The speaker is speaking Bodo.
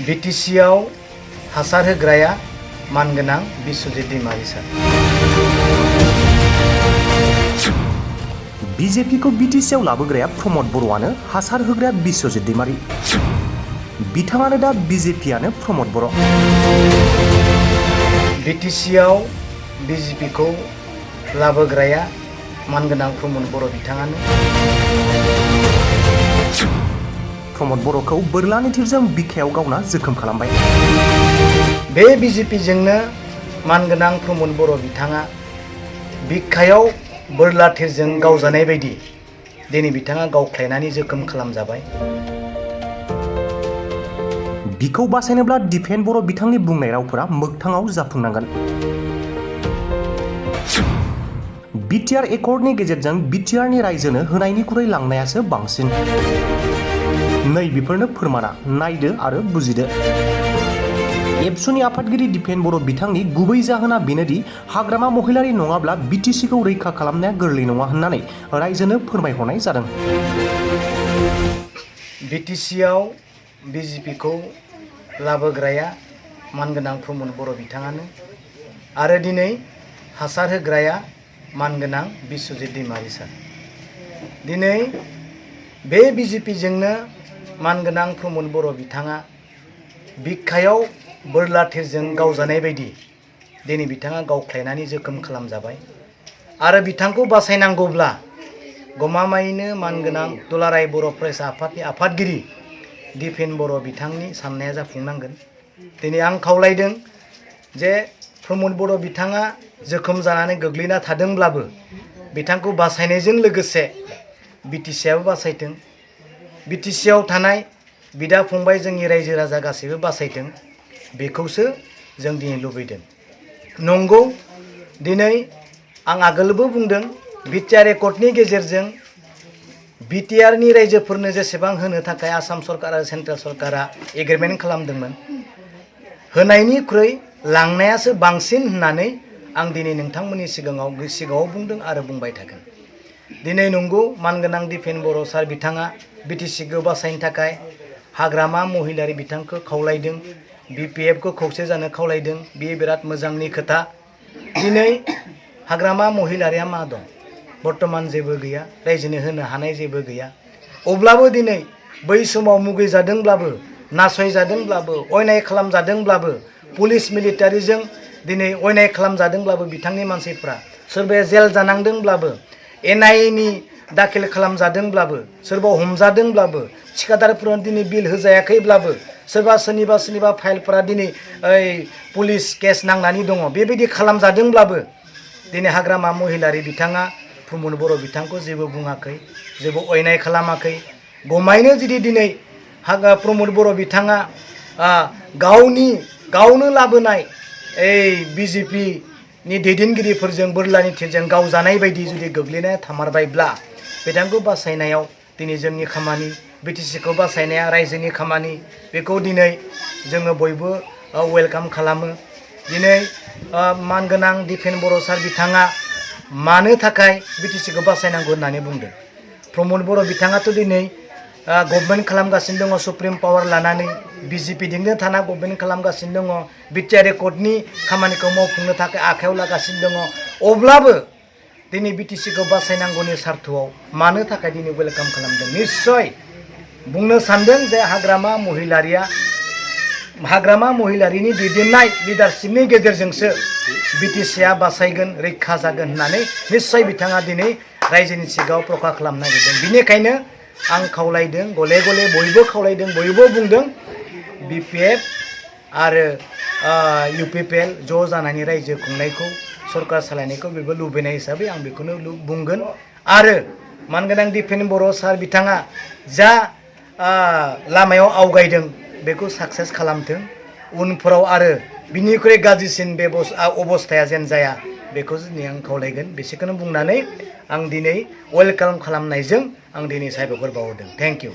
BTC आव हासार होग्राया मानगोनां बिस्वजित दैमारी सार। BJP को BTC आव लाबोग्राया प्रमद बर'आनो हासार होग्राया बिस्वजित दैमारी। बिथाङानो दा BJP आनो प्रमद बर'। BTC आव BJP को लाबोग्राया मानगोनां प्रमद बर' बिथाङानो। प्रमद बर'खौ बोरलानि थिरजों बिखायाव गावना जोखोम खालामबाय। बे BJP जोंनो मानगोनां प्रमद बर' बिथाङा बिखायाव बोरला थिरजों गावजानाय बायदि दिनै बिथाङा गावख्लायनानै जोखोम खालामजाबाय। बिखौ बासायनोब्ला दिफेन बर' बिथांनि बुंनाय रावफोरा मोगथाङाव जाफुंनांगोन। BTR एकर्डनि गेजेरजों BTRनि रायजोनो होनायनिख्रुइ लांनायासो बांसिन। नै बेफोरनो फोरमाना नायदो आरो बुजिदो। एबसुनि आफादगिरि दिफेन बर' बिथांनि गुबै जाहोना बेनोदि हाग्रामा महिलारि नङाब्ला BTC खौ रैखा खालामनाया गोरलै नङा होननानै रायजोनो फोरमायहरनाय जादों। BTC आव BJP खौ लाबोग्राया मानगोनां प्रमद बर' बिथाङानो आरो दिनै हासार होग्राया मानगोनां बिस्वजित दैमारी सार। दिनै बे BJP जोंनो मानगोनां प्रमद बर' बिथाङा बिखायाव बोरला थिरजों गावजानाय बायदि दिनै बिथाङा गावख्लायनानै जोखोम खालामजाबाय आरो बिथांखौ बासायनांगौब्ला गमामायैनो मानगोनां दुलाराय बर' फरायसा आफादनि आफादगिरि दिफेन बर' बिथांनि साननाया जाफुंनांगोन। दिनै आं खावलायदों जे प्रमद बर' बिथाङा जोखोम जानानै गोग्लैना थादोंब्लाबो बिथांखौ बासायनायजों लोगोसे BTC आबो बासायथों। BTC आव थानाय बिदा फंबाय जोंनि रायजो राजा गासैबो बासायथों बेखौसो जों दिनै लुबैदों। नंगौ दिनै आं आगोलबो बुंदों BTR एकर्डनि गेजेरजों BTRनि रायजोफोरनो जेसेबां होनो थाखाय आसाम सरकार आरो सेन्ट्रेल सरकारा एग्रिमेन्ट खालामदोंमोन होनायनिख्रुइ लांनायासो बांसिन होननानै आं दिनै नोंथांमोननि सिगाङाव बुंदों आरो बुंबाय थागोन। दिनै नंगौ मानगोनां दिफेन बर' सार बिथाङा BTC खौ बासायनो थाखाय हाग्रामा महिलारि बिथांखौ खावलायदों, BPF खौ खौसे जानो खावलायदों। बेयो बिराद मोजांनि खोथा। दिनै हाग्रामा महिलारिया मा दं? बर्तमान जेबो गैया, रायजोनो होनो हानाय जेबो गैया। अब्लाबो दिनै बै समाव मुगैजादोंब्लाबो नासयजादोंब्लाबो अयनाय खालामजादोंब्लाबो पुलिस मिलिटारिजों दिनै अयनाय खालामजादोंब्लाबो बिथांनि मानसिफ्रा सोरबाया जेल जानांदोंब्लाबो NIA नि दाखिल खालामजादोंब्लाबो सोरबा हमजादोंब्लाबो थिखादारफोरा दिनै बिल होजायाखैब्लाबो सोरनिबा फाइलफोरा दिनै पुलिस केस नांनानै दङ बेबायदि खालामजादोंब्लाबो दिनै हाग्रामा महिलारि बिथाङा प्रमद बर' बिथांखौ जेबो बुङाखै, जेबो अयनाय खालामाखै। गमायनो जुदि दिनै प्रमद बर' बिथाङा गावनो लाबोनाय BJP नि दैदेनगिरिफोरजों बोरलानि थिरजों गावजानाय बायदि जुदि गोग्लैनाया थामारबायब्ला बिथांखौ बासायनायाव दिनै जोंनि खामानि, BTC खौ बासायनाया रायजोनि खामानि। बेखौ दिनै जोङो बयबो वेलकाम खालामो। दिनै मानगोनां दिफेन बर' सार बिथाङा मानो थाखाय BTC खौ बासायनांगौ होननानै बुंदों। प्रमद बर' बिथाङाथ' दिनै गभर्नमेन्ट खालामगासिनो दङ सुप्रिम पावार लानानै, BJP जोंनो थाना गभर्नमेन्ट खालामगासिनो दङ, BTR एकर्डनि खामानिखौ मावफुंनो थाखाय आखायाव लागासिनो दङ। अब्लाबो दिनै BTC खौ बासायनांगौनि सार्थआव मानो थाखाय दिनै वेलकाम खालामदों? निस्सय बुंनो सानदों जे हाग्रामा महिलारिनि दैदेननाय लिडारशिपनि गेजेरजोंसो BTC आ बासायगोन, रैखा जागोन होननानै निस्सय बिथाङा दिनै रायजोनि सिगाङाव प्रकाश खालामनो नागिरदों। बेनिखायनो आं खावलायदों, गले गले बयबो खावलायदों, बयबो बुंदों BPF आरो UPPL ज' जानानै रायजो खुंनायखौ सरकार सालायनायखौ बेबो लुबैनाय हिसाबै आं बेखौनो बुंगोन। आरो मानगोनां दिफेन बर' सार बिथाङा जा लामायाव आवगायदों बेखौ साक्सेस खालामथों। उनफोराव आरो बिनिख्रुइ गाज्रिसिन अबस्थाया जेन जाया बेखौ दिनै आं खावलायगोन। बिसोरखौनो बुंनानै आं दिनै वेलकाम खालामनायजों आं दिनै साबायखर बावहरदों। Thank you.